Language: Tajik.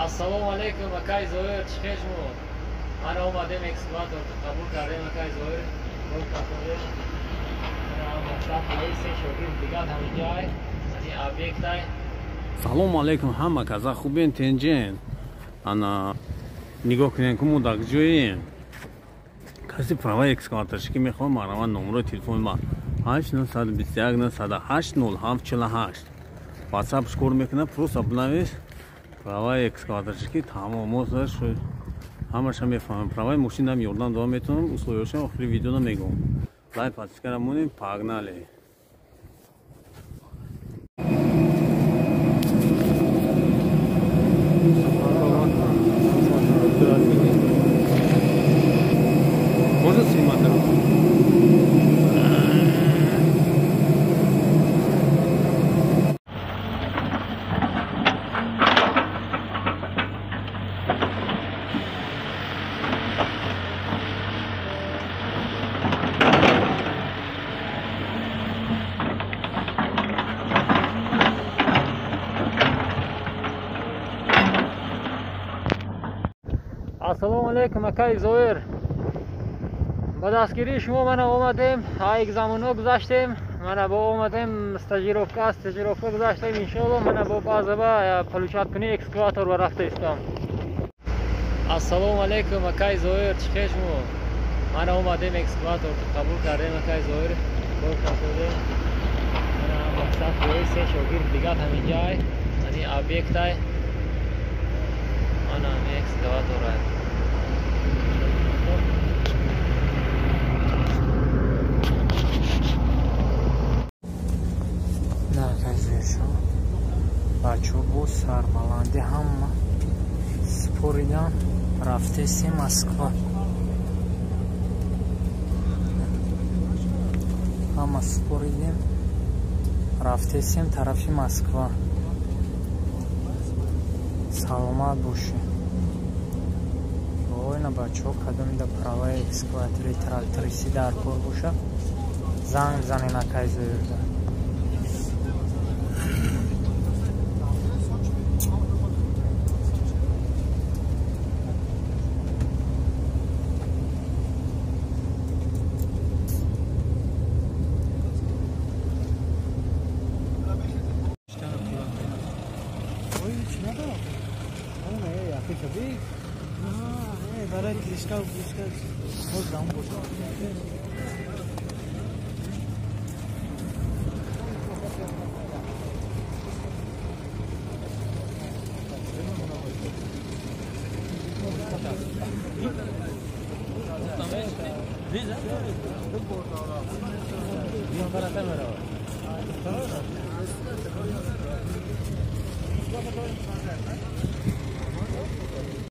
Ассалому алайкум, акай Зоир, чӣ хел шумо? Мана омадем экскаватор қабул кардем, акай Зоир. Кор кардем. Мана се шогирд дигар ҳаминҷай. Ани объектай. Салому алайкум ҳама каза хубен тенҷен. Ана нигоҳ кунем ки мо дар ҷоем. Каси права экскаваторчики мехоҳам, марҳамат номерои телефони ма 8 921 908 07 48. WhatsApp кор мекунад, просто бинавис права экскаваторчики, тамом мо ҳамаша мефаҳмам. Праваи мошинам ёрдам дода метавонам, условияшам охири видеода мегӯм. Лайк подпискара монем, погнали. Можно снимать дорогу? Ассалому алайкум, акай Зоир. Ба дастгирии шумо мана омадем, экзаменҳо гузаштем, мана бо омадем стажировка, стажировка гузаштем, иншоалло мана бо баъзаба получаткунии экскаватор ба рафта истам. Ассалому алайкум, акай Зоир, чӣ хел шумо? Мана омадем экскаватор қабул кардем, акай Зоир. Кор кардем. Мана мақсад се шогирд дигар ҳаминҷай, ани объектай. Мана ҳами экскаваторай. Бачаҳо бо сарбаландӣ ҳама супоридан рафтеси Москва. Ҳама супоридем, рафтесем тарафи Москва. Саломат бошед. Ойна бачаҳо, кадомида праваи экскаватори тракторисӣ дар кор бошад, занг занен акай Зоирда.